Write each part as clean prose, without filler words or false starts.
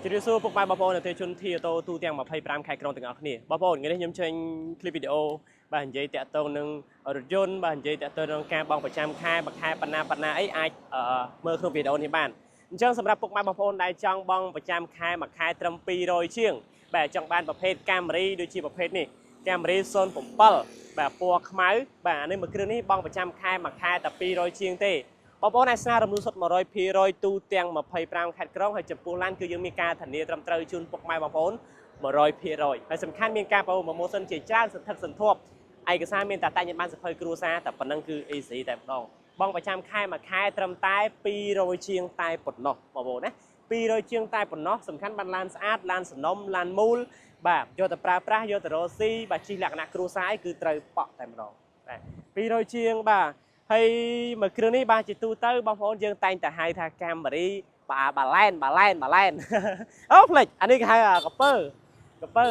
ជម្រាបសួរពុកម៉ែបងប្អូនអតិថិជនធីអូតូទូទាំង25ខេត្តក្រុងទាំងអស់គ្នាបងប្អូនថ្ងៃនេះខ្ញុំចេញคลิปវីដេអូបាទនិយាយតាក់ទងនឹងរថយន្តបាទនិយាយតាក់ទងនឹងការបង់ប្រចាំខែមួយខែប៉ុណ្ណាប៉ុណ្ណាអីអាចមើលក្នុងវីដេអូនេះបានអញ្ចឹងសម្រាប់ពុកម៉ែបងប្អូនដែលចង់បង់ប្រចាំខែមួយខែត្រឹម200ជាងបាទចង់បានប្រភេទ Camry ដូចជាប្រភេទនេះ Camry 07បាទពណ៌ខ្មៅបាទអានេះមួយគ្រឿងនេះបង់ប្រចាំខែមួយខែតែ200ជាងទេ បងប្អូនអាចស្នើរំលោះសុទ្ធ100%ទូទាំង25ខេត្តក្រុងហើយចំពោះឡានគឺយើងមានការធានាត្រឹមត្រូវជូនពុកម៉ែបងប្អូន100%ហើយសំខាន់មានការ promotion ជាច្រើនសន្ធឹកសន្ធាប់ឯកសារមានតែតាញ់បានសភៅគ្រួសារតែប៉ុណ្ណឹងគឺ easy តែម្ដងបងប្រចាំខែមួយខែត្រឹមតែ200ជាងតែប៉ុណ្ណោះបងប្អូនណា200ជាងតែប៉ុណ្ណោះសំខាន់បានឡានស្អាតឡានសនំឡានមូលបាទយកទៅប្រើប្រាស់យកទៅរកស៊ីបាទជិះលក្ខណៈគ្រួសារអីគឺត្រូវប៉ក់តែម្ដងបាទ200ជាងបាទហើយមួយគ្រឿងនេះបាទជាទូទៅបងប្អូនយើងតែងតែហៅថាCamry បាបាឡែនបាឡែនបាឡែន អូផ្លេចអានេះគេហៅកពើកពើ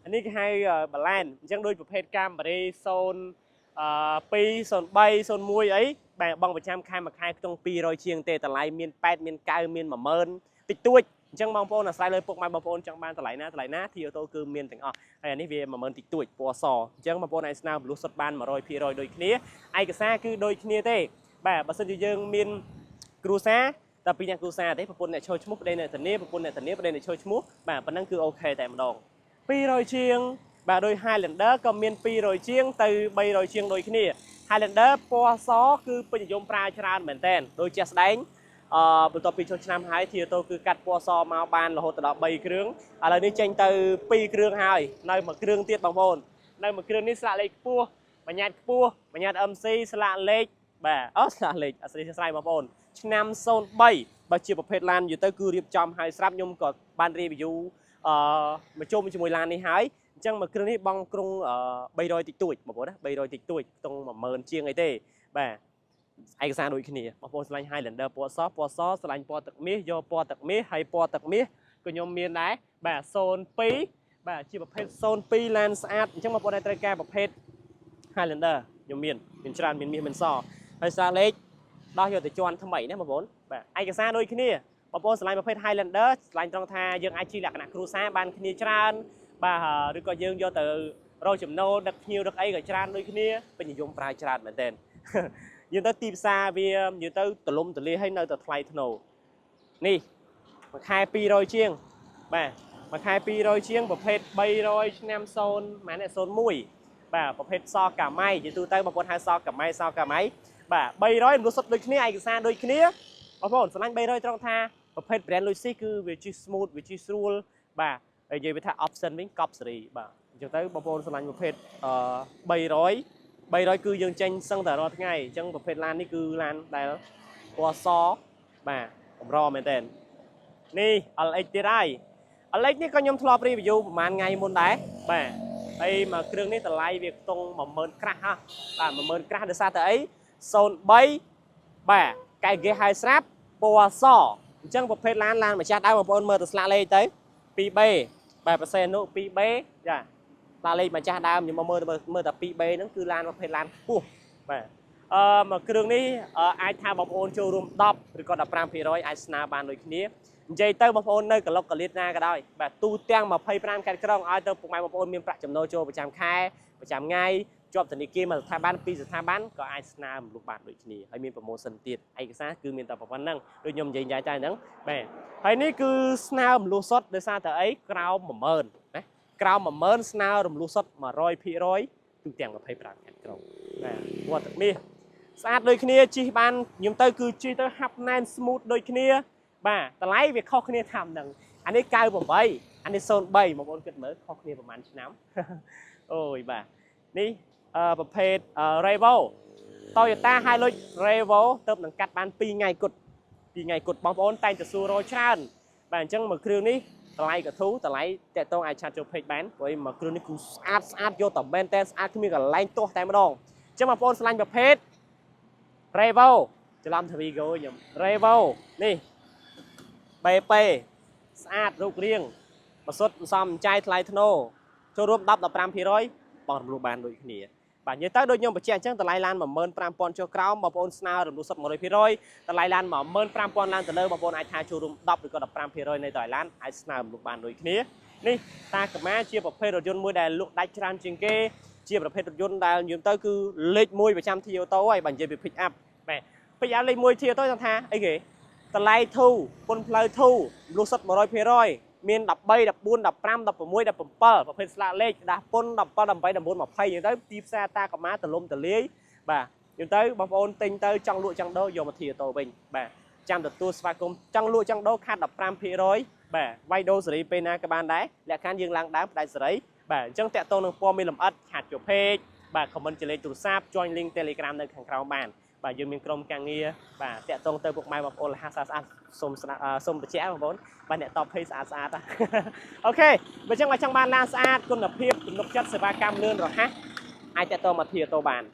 អានេះគេហៅបាឡែនអញ្ចឹងដូចប្រភេទ Camry 0អឺ2 03 01អីបាទបងប្រចាំខែមួយខែខ្ទង់200ជាងទេតម្លៃមាន8មាន9មាន10000តិចតួចអញ្ចឹងបងប្អូនអាស្រ័យលើពុកម៉ែបងប្អូនចង់បានតម្លៃណាតម្លៃណាធីអូតូគឺមានទាំងអស់ហើយអានេះវា10000តិចតួចពណ៌សអញ្ចឹងបងប្អូនអាចស្នើរំលោះសុទ្ធបាន100%ដូចគ្នាឯកសារគឺដូចគ្នាទេបាទបើសិនជាយើងមានគ្រួសារតែពីរអ្នកគ្រួសារទេប្រពន្ធអ្នកចូលឈ្មោះប្តីអ្នកធានាប្រពន្ធអ្នកធានាប្តីអ្នកចូលឈ្មោះបាទប៉ុណ្ណឹងគឺOK តែម្ដង200ជាងបាទដោយ Highlander ក៏មាន200ជាងទៅ300ជាងដូចគ្នា Highlander ពណ៌សគឺពេញនិយមប្រើច្រើនមែនតើដូចជាក់ស្ដែងអឺបន្ទាប់ពីចូលឆ្នាំហើយធីអូតូគឺកាត់ពណ៌សមកបានរហូតដល់3គ្រឿងឥឡូវនេះចេញទៅ2គ្រឿងហើយនៅមួយគ្រឿងទៀតបងប្អូននៅមួយគ្រឿងនេះស្លាកលេខខ្ពស់បញ្ញាតខ្ពស់បញ្ញាត MC ស្លាកលេខបាទអូស្លាកលេខអស្ស្រ័យបងប្អូនឆ្នាំ03បើជាប្រភេទឡានយូរទៅគឺរៀបចំហើយស្រាប់ខ្ញុំក៏បាន review មកជុំជាមួយឡាននេះហើយអញ្ចឹងមួយគ្រឿងនេះបងក្រុង300តិចតួចបងប្អូនណា300តិចតួចខ្ទង់10000ជាងអីទេបាទឯកសារដូចគ្នាបងប្អូនស្រឡាញ់ Highlander ពណ៌សពណ៌សស្រឡាញ់ពណ៌ទឹកមាសយកពណ៌ទឹកមាសហើយពណ៌ទឹកមាសក៏ខ្ញុំមានដែរបាទ02បាទជាប្រភេទ02ឡានស្អាតអញ្ចឹងបងប្អូនដែលត្រូវការប្រភេទ Highlander ខ្ញុំមានមានច្រើនមានមាសមានសហើយសារលេខដោះយកទៅជន់ថ្មីណាបងប្អូនបាទឯកសារដូចគ្នាបងប្អូនស្រឡាញ់ប្រភេទ Highlander ស្រឡាញ់ត្រង់ថាយើងអាចជិះលក្ខណៈគ្រួសារបានគ្នាច្រើនបាទឬក៏យើងយកទៅរកចំណូលដឹកភ្ញៀវដឹកអីក៏ច្រើនដូចគ្នាពេញនិយមប្រើច្រើនមែនទែន យើងទៅទីផ្សារវានិយាយទៅទលំទលាឲ្យនៅតែថ្លៃធ្នូនេះមួយខែ200ជាងបាទមួយខែ200ជាងប្រភេទ300ឆ្នាំ0ម៉ែន01បាទប្រភេទសកាម៉ៃជាទូទៅបងប្អូនហៅសកាម៉ៃសកាម៉ៃបាទ300រំលោះសុទ្ធដូចគ្នាឯកសារដូចគ្នាបងប្អូនស្រឡាញ់300ត្រង់ថាប្រភេទ brand Luxus គឺវាជិះ smooth វាជិះស្រួលបាទហើយនិយាយវាថា option វិញកប់សេរីបាទអញ្ចឹងទៅបងប្អូនស្រឡាញ់ប្រភេទអឺ300 300គឺយើងចេញសឹងតែរាល់ថ្ងៃអញ្ចឹងប្រភេទឡាននេះគឺឡានដែលពណ៌សបាទកម្រមែនតើនេះ LX ទៀតហើយ LX នេះក៏ខ្ញុំធ្លាប់ review ប្រហែលថ្ងៃមុនដែរបាទហើយមួយគ្រឿងនេះតម្លៃវាខ្ទង់10000ក្រាស់ហ่ะបាទ10000ក្រាស់ដោយសារតែអី03បាទកែគេហើយស្រាប់ពណ៌សអញ្ចឹងប្រភេទឡានឡានម្ចាស់ដើមបងប្អូនមើលទៅស្លាកលេខទៅ 2B បាទប្រសេនុ 2B ចាស្លាកលេខម្ចាស់ដើមខ្ញុំមកមើលមើលតែ 2B ហ្នឹងគឺឡានប្រភេទឡានខ្ពស់បាទអឺមួយគ្រឿងនេះអាចថាបងប្អូនចូលរួម10ឬក៏15%អាចស្នើបានដូចគ្នានិយាយទៅបងប្អូននៅកលុកកលៀតណាក៏ដោយបាទទូទាំង25ខេត្តក្រុងឲ្យទៅពុកម៉ែបងប្អូនមានប្រាក់ចំណូលចូលប្រចាំខែប្រចាំថ្ងៃជាប់ធនាគារមួយស្ថាប័នពីរស្ថាប័នក៏អាចស្នើរំលោះបានដូចគ្នាហើយមាន promotion ទៀតឯកសារគឺមានតែប៉ុណ្្នឹងដូចខ្ញុំនិយាយញ៉ៃតែហ្នឹងបាទហើយនេះគឺស្នើរំលោះសុទ្ធដោយសារតែអីក្រោម10000ណាក្រោម10000ស្នើរំលោះសុទ្ធ100%ទូទាំង25ខេត្តក្រុងបាទវត្តមាសស្អាតដូចគ្នាជិះបានខ្ញុំទៅគឺជិះទៅហាប់ណែន smooth ដូចគ្នាបាទតម្លៃវាខុសគ្នាតាមហ្នឹងអានេះ98អានេះ03បងប្អូនគិតមើលខុសគ្នាប្រហែលឆ្នាំ អូយបាទនេះអឺប្រភេទ Revo Toyota Hilux Revo ទៅនឹងកាត់បាន2ថ្ងៃគត់2ថ្ងៃគត់បងប្អូនតែងតែសួររកច្រើនបាទអញ្ចឹងមួយគ្រឿងនេះតម្លៃក៏ធូរតម្លៃតាក់ទងអាច chat ចូល page បានព្រោះមួយគ្រឿងនេះគឺស្អាតស្អាតយកតែមែនតែស្អាតគ្មានកន្លែងទាស់តែម្ដងអញ្ចឹងបងប្អូនស្រឡាញ់ប្រភេទ Revo ច្រឡំថា Vigo ខ្ញុំ Revo នេះ BP ស្អាតរូបរាងបសុទ្ធសំចាយថ្លៃធ្នូចូលរួម10 15%បងរំលោះបានដូចគ្នា បាទនិយាយទៅដូចខ្ញុំបញ្ជាក់អញ្ចឹងតម្លៃឡាន15000ចុះក្រោមបងប្អូនស្នើរំលោះសុទ្ធ100%តម្លៃឡាន15000ឡើងទៅលើបងប្អូនអាចថាចូលរួម10ឬក៏15%នៃតម្លៃឡានអាចស្នើរំលោះបានដូចគ្នានេះTacoma ជាប្រភេទរថយន្តមួយដែលលក់ដាច់ច្រើនជាងគេជាប្រភេទរថយន្តដែលនិយាយទៅគឺលេខ1ប្រចាំ T Auto ហើយបើនិយាយពី pick up បាទ pick up លេខ1 T Auto ចង់ថាអីគេតម្លៃធូរពន្ធផ្លូវធូររំលោះសុទ្ធ100%មាន13 14 15 16 17ប្រភេទស្លាកលេខដាស់ពន្ធ17 18 19 20អញ្ចឹងទៅទីផ្សារ Tacoma ទលំទលាយបាទអញ្ចឹងទៅបងប្អូនទិញទៅចង់លក់ចង់ដូរយកមក T Auto វិញបាទចាំទទួលស្វាគមន៍ចង់លក់ចង់ដូរខាត់15%បាទវាយដូរសេរីពេលណាក៏បានដែរលក្ខខណ្ឌយើងឡើងដើមផ្ដាច់សេរីបាទអញ្ចឹងតាក់ទងនឹងព័ត៌មានលម្អិត chat ចូល page បាទ comment ជាលេខទូរស័ព្ទ join link Telegram នៅខាងក្រោមបានបាទយើងមានក្រុមការងារបាទតាក់ទងទៅពុកម៉ែបងប្អូនលះស្អាតស្អាតសូមស្ដាប់សូមបញ្ជាក់បងប្អូនបាទអ្នកតប page ស្អាតស្អាត OK បើចឹងបើចង់បានឡានស្អាតគុណភាពទំនុកចិត្តសេវាកម្មលឿនរហ័សអាចតាក់ទងមក T Auto បាន។